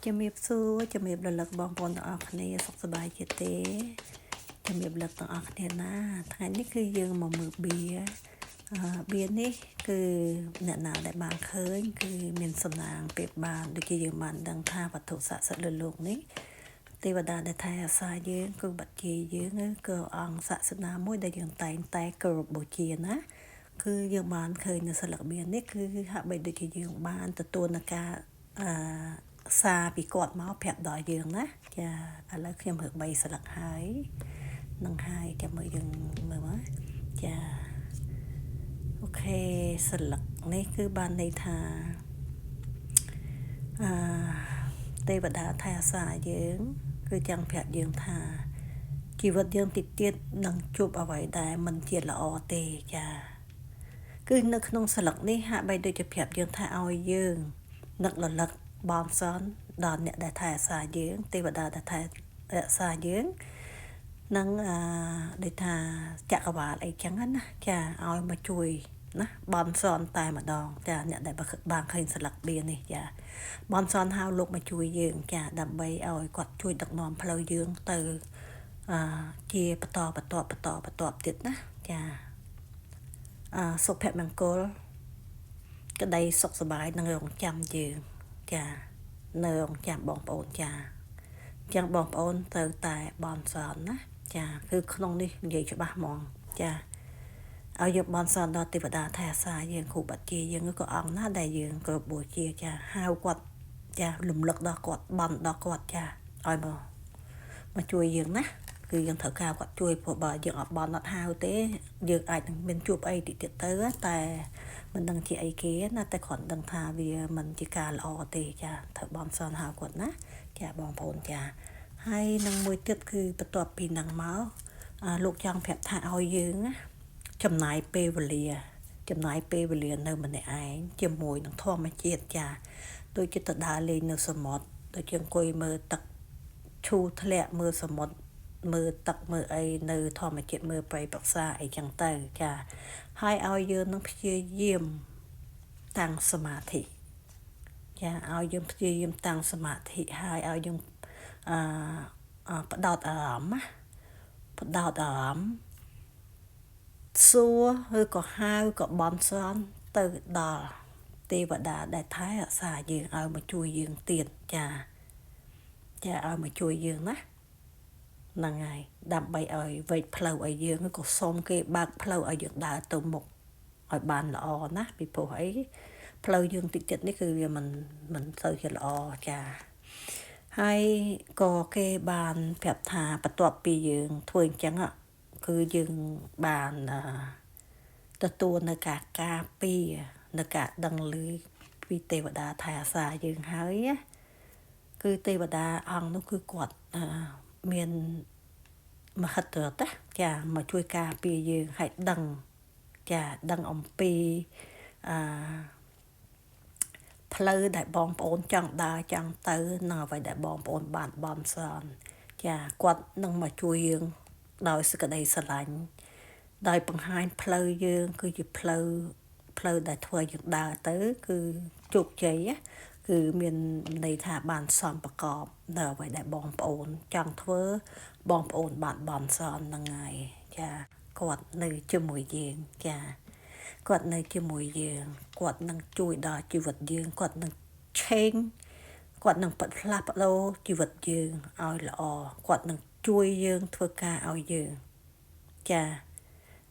ជំរាបសួរជំរាបដល់លោកបងប្អូនទាំងអស់គ្នាសុខសប្បាយជាទេជំរាបលោកទាំងអស់គ្នាណាថ្ងៃនេះគឺយើងមកមើលបៀបៀនេះគឺអ្នកណាដែលបានឃើញគឺមានសំណាងប្រៀបបានដូចជាយើងបានដឹងថាវត្ថុស័ក្តិសិទ្ធិលើលោកនេះទេវតាដែលថែអាសាយើងគឺបាត់ជាយើងគឺអង្គស័ក្តិសិទ្ធិណាមួយដែលយើងតែងតែគោរពបូជាណាគឺយើងបានឃើញនៅសិលឹកបៀនេះគឺហាក់បីដូចជាយើងបានទទួលនឹងការអឺសារពីគាត់មកប្រាប់ដល់យើងណាចាឥឡូវខ្ញុំរើ3ស្លឹកហើយនឹងហើយចាំមើលយើងមើលមកចាអូខេស្លឹកនេះគឺបានន័យថាអឺទេវតាថែអាសាយើងគឺចង់ប្រាប់យើងថាជីវិតយើងតិចទៀតនឹងជួបអ្វីដែលមិនជាល្អទេចាគឺនៅក្នុងស្លឹកនេះហាក់បីដូចជាប្រាប់យើងថាឲ្យយើងនឹករលឹកបំសនដល់អ្នកដែលថែអាសាយើងទេវតាដែលថែរក្សាយើងនិងអឺដូចថាចក្រវាលអីចឹងណាចាឲ្យមកជួយណាបំសនតែម្ដងចាអ្នកដែលបានឃើញស្លឹកបៀនេះចាបំសនហៅលោកមកជួយយើងចាដើម្បីឲ្យគាត់ជួយដឹកនាំផ្លូវយើងទៅអឺជាបន្តបន្តបន្តបន្តទៀតណាចាអឺសុភមង្គលក្តីសុខសប្បាយនឹងរងចាំយើងចានៅរងចាំបងប្អូនចាអញ្ចឹងបងប្អូនត្រូវតែបន់ស្រន់ណាចាគឺក្នុងនេះនិយាយច្បាស់ហ្មងចាឲ្យយកបន់ស្រន់ដល់ទេវតាថែអាសាយើងគ្រូបាជាយើងក៏អង្គណាដែលយើងគោរពបូជាចាហៅគាត់ចាលំលឹកដល់គាត់បន់ដល់គាត់ចាឲ្យមកមកជួយយើងណាគឺយើងត្រូវការគាត់ជួយព្រោះបើយើងអត់បន់អត់ហៅទេយើងអាចនឹងមានជួបអីតិចទៀតទៅតែមិនដឹងជាអីគេណាតែគ្រាន់ដឹងថាវាមិនជាការល្អទេចាត្រូវបន់សនហៅគាត់ណាចាបងប្អូនចាហើយនឹងមួយទៀតគឺបន្ទាប់ពីនឹងមកលោកចង់ប្រាប់ថាឲ្យយើងណាចំណាយពេលវេលាចំណាយពេលវេលានៅម្នាក់ឯងជាមួយនឹងធម្មជាតិចាដូចជាទៅដើរលេងនៅសមុទ្រដូចជាអង្គុយមើលទឹកឈូធ្លាក់មើលសមុទ្រមើលទឹកមើលអីនៅធម្មជាតិមើលព្រៃប្រក្សាអីចឹងទៅចាហើយឲ្យយើងនឹងព្យាយាមតាំងសមាធិចាឲ្យយើងព្យាយាមតាំងសមាធិហើយឲ្យយើងអឺផ្ដោតអារម្មណ៍ណាផ្ដោតអារម្មណ៍សួរឬក៏ហៅក៏បន់ស្រន់ទៅដល់ទេវតាដែលថែរក្សាយើងឲ្យមកជួយយើងទៀតចាចាឲ្យមកជួយយើងណាហ្នឹងហើយដើម្បីឲ្យវែកផ្លូវឲ្យយើងក៏សុំគេបើកផ្លូវឲ្យយើងដើរទៅមុខឲ្យបានល្អណាពីព្រោះអីផ្លូវយើងតិចទៀតនេះគឺវាមិនសូវជាល្អចាហើយក៏គេបានប្រាប់ថាបន្ទាប់ពីយើងធ្វើអញ្ចឹងគឺយើងបានទទួលនៅការការពារនៅការដឹងឮពីទេវតាថែអាសាយើងហើយណាគឺទេវតាអង្គនោះគឺគាត់មានមហិទ្ធិឫទ្ធិចាមកជួយការពារយើងឲ្យដឹងចាដឹងអំពីអឺផ្លូវដែលបងប្អូនចង់ដើរចង់ទៅនឹងអ្វីដែលបងប្អូនបានបន់ស្រន់ចាគាត់នឹងមកជួយយើងដោយសេចក្តីស្រឡាញ់ដោយបង្ហាញផ្លូវយើងគឺជាផ្លូវផ្លូវដែលធ្វើឲ្យយើងដើរទៅគឺជោគជ័យគឺមានន័យថាបានសំប្រកបនៅអ្វីដែលបងប្អូនចង់ធ្វើបងប្អូនបានបន់ស្រន់ហ្នឹងហើយចាគាត់នៅជាមួយយើងចាគាត់នៅជាមួយយើងគាត់នឹងជួយដល់ជីវិតយើងគាត់នឹងឆេងគាត់នឹងផ្លាស់ប្ដូរជីវិតយើងឲ្យល្អគាត់នឹងជួយយើងធ្វើការឲ្យយើងចា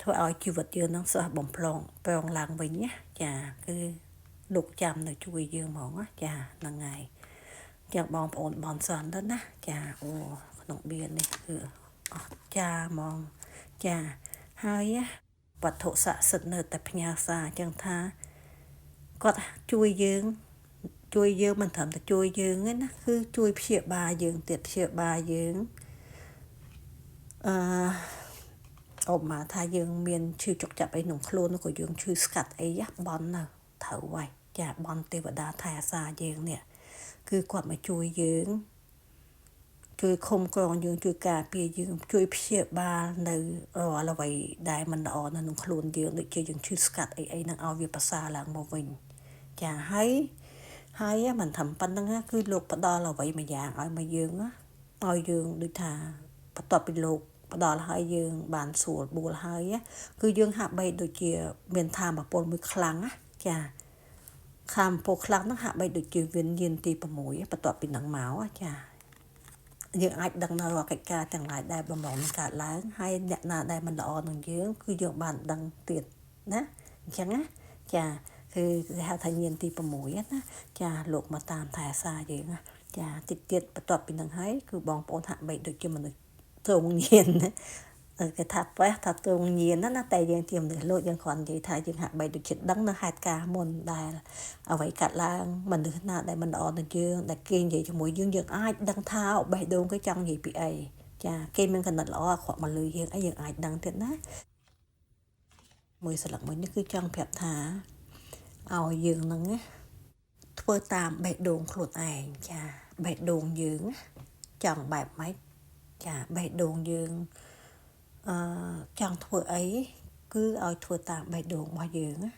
ធ្វើឲ្យជីវិតយើងនឹងស្រស់បំភ្លងប្រងឡើងវិញណាចាគឺលោកចាំនៅជួយយើងហ្មងណាចាហ្នឹងហើយចឹងបងប្អូនបនសនទៅណាចាអូក្នុងបៀននេះគឺអស្ចារ្យហ្មងចាហើយវត្ថុស័ក្តិសិទ្ធិនៅតែផ្ញើសារចឹងថាគាត់ជួយយើងជួយយើងមិនត្រឹមតែជួយយើងទេណាគឺជួយព្យាបាលយើងទៀតព្យាបាលយើងអឺអបមកថាយើងមានឈឺចុកចាប់អីក្នុងខ្លួនក៏យើងឈឺស្កាត់អីបន់នៅត្រូវហើយចាបន់ទេវតាថែអាសាយើងនេះគឺគាត់មកជួយយើងជួយឃុំក្រងយើងជួយការពារយើងជួយព្យាបាលនៅរាល់អ្វីដែលមិនល្អនៅក្នុងខ្លួនយើងដូចជាយើងឈឺស្កាត់អីអីហ្នឹងឲ្យវាប្រសើរឡើងមកវិញចាហើយ ហើយមិនធ្វើប៉ុណ្្នឹងគឺលោកផ្ដល់អ្វីមួយយ៉ាងឲ្យមកយើងឲ្យយើងដូចថាបន្ទាប់ពីលោកផ្ដល់ឲ្យយើងបានស្រួលបួលហើយគឺយើងហាក់បីដូចជាមានធម៌ពលមួយខ្លាំងណាចាធម៌ពលខ្លាំងហ្នឹងហាក់បីដូចជាវិញ្ញាណទី6បន្ទាប់ពីហ្នឹងមកចាយើងអាចដឹងនៅរាល់កិច្ចការទាំងឡាយដែលបំរុងនឹងកើតឡើងហើយអ្នកណាដែលមិនល្អនឹងយើងគឺយើងបានដឹងទៀតណាអញ្ចឹងណាចាគឺគេហៅថាញាណទី6ណាចាលោកមកតាមថែអាសាយើងណាចាតិចទៀតបន្ទាប់ពីនឹងហើយគឺបងប្អូនហាក់បីដូចជាមនុស្សទ្រង់ញាណគេថាព្រះថាទ្រង់ញាណណាតែយើងជាមនុស្សលោកយើងគ្រាន់និយាយថាយើងហាក់បីដូចជាដឹងនៅហេតុការណ៍មុនដែលអ្វីកាត់ឡើងមនុស្សណាដែលមិនល្អនឹងយើងដែលគេនិយាយជាមួយយើងយើងអាចដឹងថាបេះដូងគេចង់និយាយពីអីចាគេមានកំណត់ល្អអាក្រក់មកលើយើងអីយើងអាចដឹងទៀតណាមួយស្លឹកមួយនេះគឺចង់ប្រាប់ថាឲ្យយើងហ្នឹងណាធ្វើតាមបេះដូងខ្លួនឯងចាបេះដូងយើងចង់បែបម៉េចចាបេះដូងយើងចង់ធ្វើអីគឺឲ្យធ្វើតាមបេះដូងរបស់យើងណា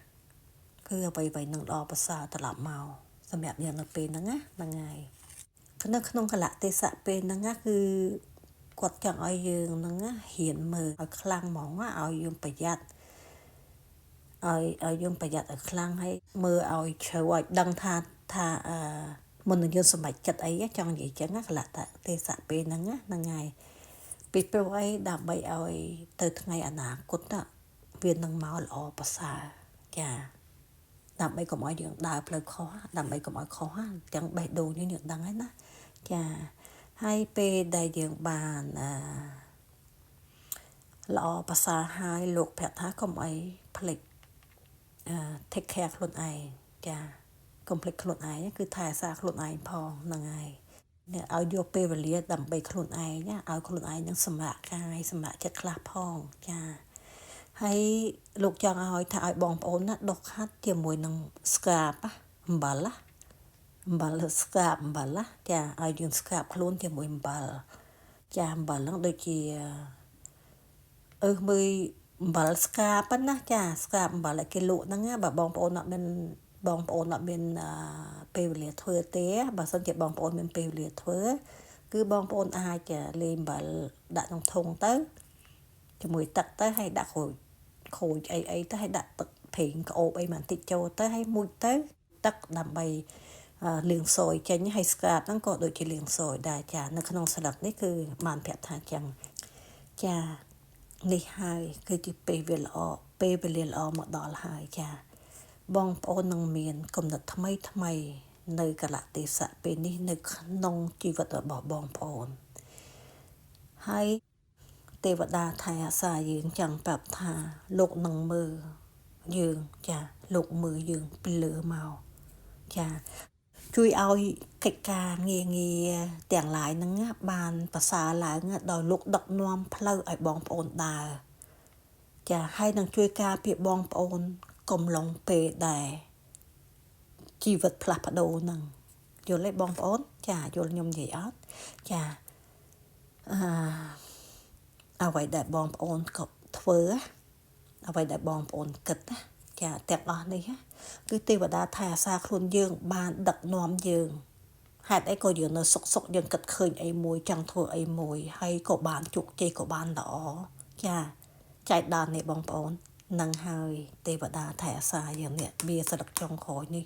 គឺអ្វីៗនឹងល្អប្រសើរត្រឡប់មកសម្រាប់យើងនៅពេលហ្នឹងណាហ្នឹងហើយនៅក្នុងកលៈទេសៈពេលហ្នឹងណាគឺគាត់ចង់ឲ្យយើងហ្នឹងណាហ៊ានមើលឲ្យខ្លាំងហ្មងឲ្យយើងប្រយ័ត្នឲ្យយើងប្រយ័ត្នឲ្យខ្លាំងហើយមើលឲ្យជ្រៅឲ្យដឹងថាមុននឹងយើងសម្រេចចិត្តអីចង់និយាយចឹងណាកលៈទេសៈពេលហ្នឹងណាហ្នឹងហើយពីព្រោះអីដើម្បីឲ្យទៅថ្ងៃអនាគតវានឹងមកល្អប្រសើរចាដើម្បីកុំឲ្យយើងដើរផ្លូវខុសដើម្បីកុំឲ្យខុសអញ្ចឹងបេះដូងយើងយើងដឹងហើយណាចាហើយពេលដែលយើងបានល្អប្រសើរហើយលោកប្រាប់ថាកុំអីភ្លេច take care ខ្លួនឯងចាកុំភ្លេចខ្លួនឯងគឺថែអាសាខ្លួនឯងផងហ្នឹងហើយអ្នកឲ្យយកពេលវេលាដើម្បីខ្លួនឯងណាឲ្យខ្លួនឯងនឹងសម្រាកកាយសម្រាកចិត្តខ្លះផងចាហើយលោកចង់ឲ្យថាឲ្យបងប្អូនណាដុសខាត់ជាមួយនឹង scrub អំបិលណាអំបិល scrub អំបិលណាចាឲ្យយើង scrub ខ្លួនជាមួយអំបិលចាអំបិលហ្នឹងដូចជាមើលអំបិល scrub ប៉ុណ្ណាចា scrub អំបិលឲ្យគេលក់ហ្នឹងណាបើបងប្អូនអត់មានបងប្អូនអត់មានពេលវេលាធ្វើទេបើសិនជាបងប្អូនមានពេលវេលាធ្វើគឺបងប្អូនអាចលេងអំបិលដាក់ក្នុងធុងទៅជាមួយទឹកទៅហើយដាក់ក្រូចអីអីទៅហើយដាក់ទឹកប្រេងក្អូបអីបន្តិចចូលទៅហើយមុជទៅទឹកដើម្បីលាងសយចេញហើយ scrub ហ្នឹងក៏ដូចជាលាងសយដែរចានៅក្នុងស្លឹកនេះគឺបានប្រាប់ថាចឹងចានេះហើយគឺជាពេលវេលាល្អពេលវេលាល្អមកដល់ហើយចាបងប្អូននឹងមានគំនិតថ្មីថ្មីនៅកលៈទេសៈពេលនេះនៅក្នុងជីវិតរបស់បងប្អូនហើយទេវតាថែអាសាយើងចង់ប្រាប់ថាលោកនឹងមើលយើងចាលោកមើលយើងពីលើមកចាជួយឲ្យកិច្ចការងារងារទាំងឡាយហ្នឹងបានប្រសើរឡើងដោយលោកដឹកនាំផ្លូវឲ្យបងប្អូនដើរចាហើយនឹងជួយការពារបងប្អូនកំឡុងពេលដែរជីវិតផ្លាស់ប្ដូរហ្នឹងយល់ទេបងប្អូនចាយល់ខ្ញុំនិយាយអត់ចាអ្វីដែលបងប្អូនក៏ធ្វើអ្វីដែលបងប្អូនគិតណាចាទាំងអស់នេះគឺទេវតាថែអាសាខ្លួនយើងបានដឹកនាំយើងហេតុអីក៏យើងនៅសុកសុកយើងគិតឃើញអីមួយចង់ធ្វើអីមួយហើយក៏បានជោគជ័យក៏បានល្អចាចែកដាននេះបងប្អូននឹងហើយទេវតាថែអាសាយើងនេះវាស្លឹកចុងក្រោយនេះ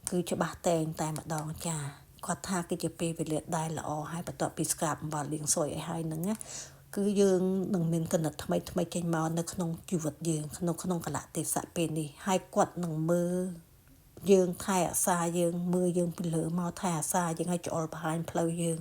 គឺច្បាស់តែងតែម្ដងចាគាត់ថាគឺជាពេលវេលាដែលល្អហើយបន្ទាប់ពី scrub អំបិលលាងសយអីហើយហ្នឹងណាគឺយើងនឹងមានគណិតថ្មីថ្មីចេញមកនៅក្នុងជីវិតយើងក្នុងកលៈទេសៈពេលនេះហើយគាត់នឹងមើលយើងថែអាសាយើងមើលយើងពីលើមកថែអាសាយើងឲ្យច្អល់បង្ហាញផ្លូវយើង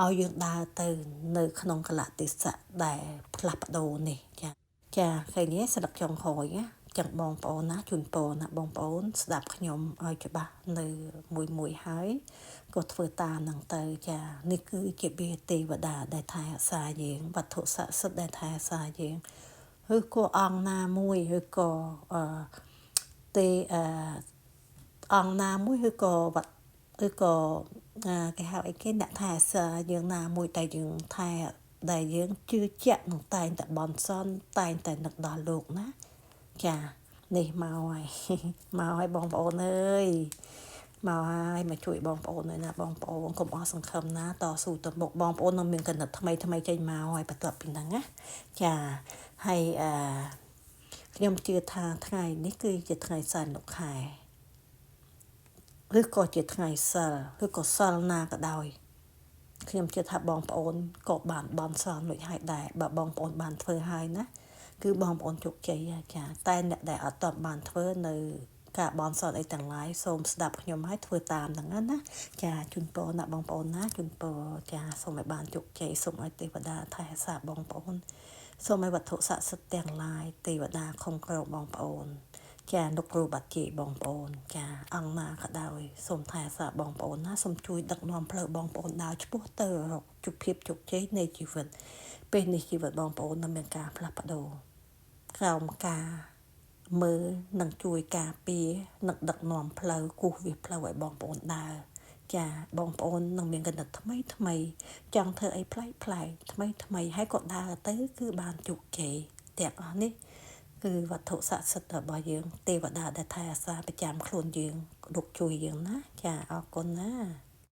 ឲ្យយើងដើរទៅនៅក្នុងកលៈទេសៈដែលផ្លាស់ប្ដូរនេះចាចាឃើញទេស្លឹកចុងក្រោយណាចឹងបងប្អូនណាជូនពរណាបងប្អូនស្ដាប់ខ្ញុំឲ្យច្បាស់នៅមួយមួយហើយក៏ធ្វើតាមនឹងទៅចានេះគឺជាបេទេវតាដែលថែអាសាយើងវត្ថុស័ក្តិសិទ្ធិដែលថែអាសាយើងឬក៏អង្គណាមួយឬក៏ទេអង្គណាមួយឬក៏វត្តឬក៏គេហៅអីគេអ្នកថែអាសាយើងណាមួយតែយើងថែដែលយើងជឿជាក់នឹងតែងតែបន់សន់តែងតែនឹកដល់លោកណាចានេះមកហើយមកហើយបងប្អូនអើយ មកហើយមកជួយបងប្អូនហើយណាបងប្អូនកុំអស់សង្ឃឹមណាតស៊ូទៅមុខបងប្អូននឹងមានកណិតថ្មីថ្មីចេញមកហើយបន្ទាប់ពីហ្នឹងណាចាហើយអឺខ្ញុំជឿថាថ្ងៃនេះគឺជាថ្ងៃសែនលោកខែឬក៏ជាថ្ងៃសិលឬក៏សិលណាក៏ដោយខ្ញុំជឿថាបងប្អូនក៏បានបន់ស្រន់រួចហើយដែរបើបងប្អូនបានធ្វើហើយណាគឺបងប្អូនជោគជ័យចាតែអ្នកដែលអត់តបានធ្វើនៅការបន់ស្រន់អីទាំងឡាយសូមស្ដាប់ខ្ញុំហើយធ្វើតាមហ្នឹងណាចាជូនពរណាបងប្អូនណាជូនពរចាសូមឲ្យបានជោគជ័យសូមឲ្យទេវតាថែរក្សាបងប្អូនសូមឲ្យវត្ថុស័ក្តិសិទ្ធិទាំងឡាយទេវតាខំក្រងបងប្អូនចាលោកគ្រូបាត់ជ័យបងប្អូនចាអង្គណាក៏ដោយសូមថែរក្សាបងប្អូនណាសូមជួយដឹកនាំផ្លូវបងប្អូនដើរឆ្ពោះទៅរកជភាពជោគជ័យនៃជីវិតពេលនេះជីវិតបងប្អូននឹងមានការផ្លាស់ប្ដូរក្រោមការមើលនិងជួយការពារនិងដឹកនាំផ្លូវគូសវាសផ្លូវឲ្យបងប្អូនដើរចាបងប្អូននឹងមានកណិតថ្មីថ្មីចង់ធ្វើអីប្លែកប្លែកថ្មីថ្មីហើយក៏ដើរទៅគឺបានជោគជ័យទាំងអស់នេះគឺវត្ថុស័ក្តិសិទ្ធិរបស់យើងទេវតាដែលថែអាសាប្រចាំខ្លួនយើងលោកជួយយើងណាចាអរគុណណា។